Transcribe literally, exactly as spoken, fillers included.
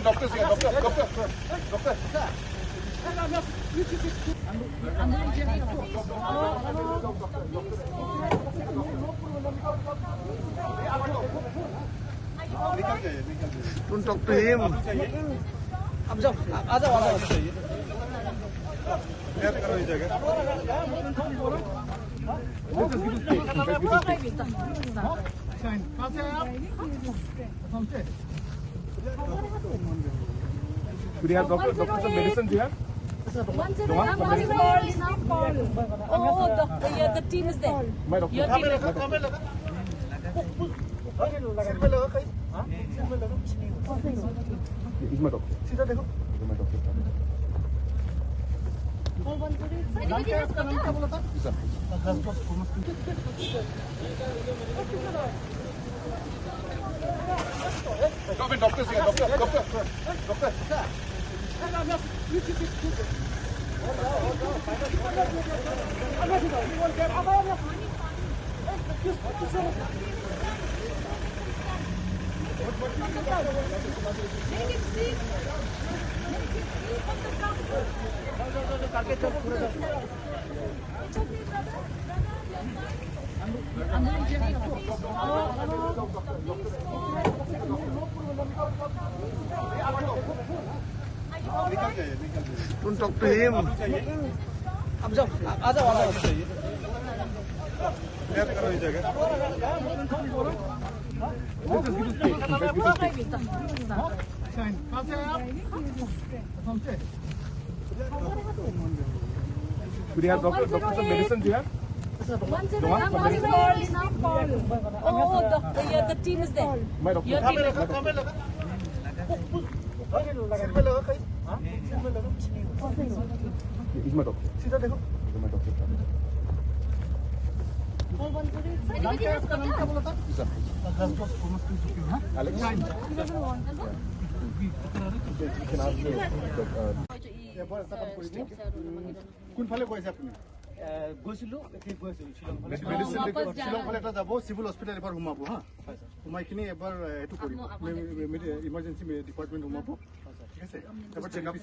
Doctor, doctor, doctor, doctor. Don't talk to him. आप जाओ, आ जाओ, आ जाओ। कहाँ से आए आप? Do you have doctor, doctor, some medicine do you have? One second, one second. Oh, the, the, yeah, the team is there. My doctor. Your team is there. He's my doctor. सीधा देखो। He's my doctor. Doctor, doctor, doctor, doctor, doctor. Don't talk to him. आप जाओ, आ जाओ, आ जाओ। कहाँ से आए आप? Do you have doctor, doctor, some medicine do you have? One second, one second. Oh, the, the, yeah, the team is there. My doctor. Your team is there. He's my doctor. सीधा देखो। He's my doctor. Alex? You can ask me. কোনফালে গৈ আছে আপুনি? এ, গৈছিলো, এতিয়া গৈ আছো শ্বিলং ফালে। মেডি-, মেডিচিন অ, দেখুৱাব। শ্বিলং ফালে এটা যাব, চিভিল হস্পিটেল এবাৰ সোমাব, হা? সোমাই কিনি এবাৰ, এ, এইটো কৰিব। মে-, মে-, ইমাৰ্জেঞ্চি মে-, ডিপাৰ্টমেণ্ট সোমাব। ঠিক আছে? এবাৰ চেকআপ